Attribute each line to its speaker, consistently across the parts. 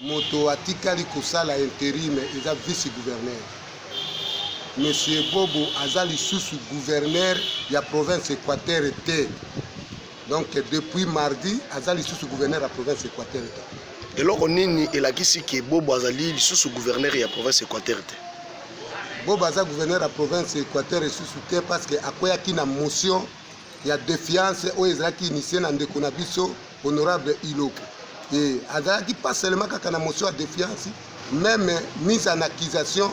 Speaker 1: Moto atikali kosala intérim eza vice gouverneur. Monsieur Bobo aza lisusu gouverneur ya province Équateur te. Donc depuis mardi, aza lisusu gouverneur ya province Équateur te.
Speaker 2: Eloko nini elakisi ke Bobo azali lisusu gouverneur ya province Équateur te?
Speaker 1: Bobo aza gouverneur ya province Équateur lisusu te parce que akweyaki na motion ya défiance oyo ezalaki initié na ndeko na biso honorable Iloko. E azalaki pas seulement kaka na motion ya défiance, même mise en accusation.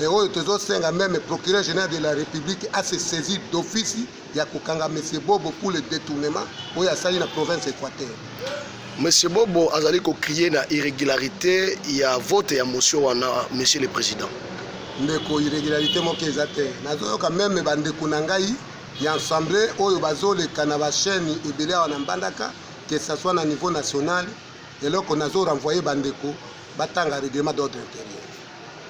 Speaker 1: E oyo tozosenga même procureur général de la République ase saisir d'office ya kokanga monsieur Bobo pour le détournement oyo asali na province Équateur.
Speaker 2: Monsieur Bobo azali kocrier na irrégularité ya vote ya motion wana, monsieur le président.
Speaker 1: Ndeko, irrégularité moko eza te. Nazoyoka même bandeko na ngai ya assemblée oyo bazoleka na bachaîne ebele awa na Mbandaka, que ça soit na niveau national. Eloko nazorenvoyer bandeko, batanga règlement d'ordre intérieur.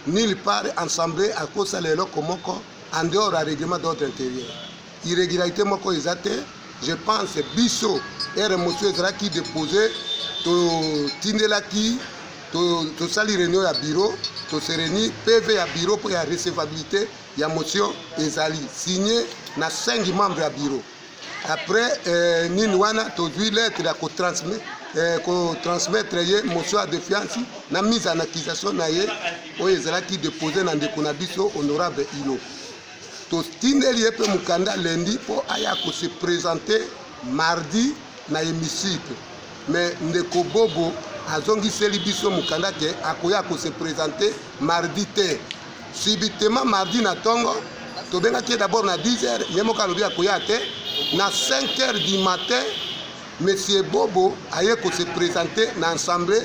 Speaker 1: Nulle part assemblée akosala eloko moko en dehors ya règlement d'ordre intérieur. Irrégularité moko eza te. Je pense biso ere motion ezalaki déposé, totindelaki, tosali réunion ya bureau, tose réunir, PV ya bureau mpo ya recevabilité ya motion ezali signé na 5 membres ya bureau. Après nini wana, tozwi lettre ya kotransmettre ye motion ya défiance na mise en accusation na ye oyo ezalaki déposé na ndeko na biso honorable Ilo. Totindeli ye mpe mokanda lundi mpo aya kose présenter mardi na hémicycle, mais ndeko Bobo azongiseli biso mokanda ke akoya kose présenter mardi te. Subitement, mardi na ntongo, tobengaki ye d'abord na 10 heures, ye moko alobi akoya te. Na 5 heures du matin, monsieur Bobo aye kose présenter na assemblée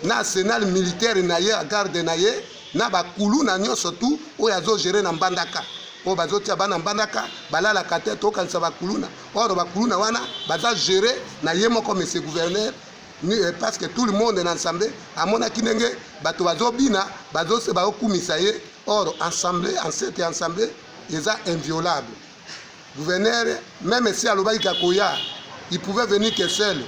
Speaker 1: na arsenal militaire na ye, garde na ye, na bakulu na nyonso tu oyo azogérer na Mbandaka, oyo bazotia bana Mbandaka balalaka te. Tokanisa bakuluna or bakuluna wana baza géré na ye moko monsieur gouverneur, parce que tout le monde na assemblée amonaki ndenge bato bazobina, bazokumisa ye. Or assemblée, en cette assemblée eza inviolable. Gouverneur, même si alobaki kakoya, il pouvait venir que seul.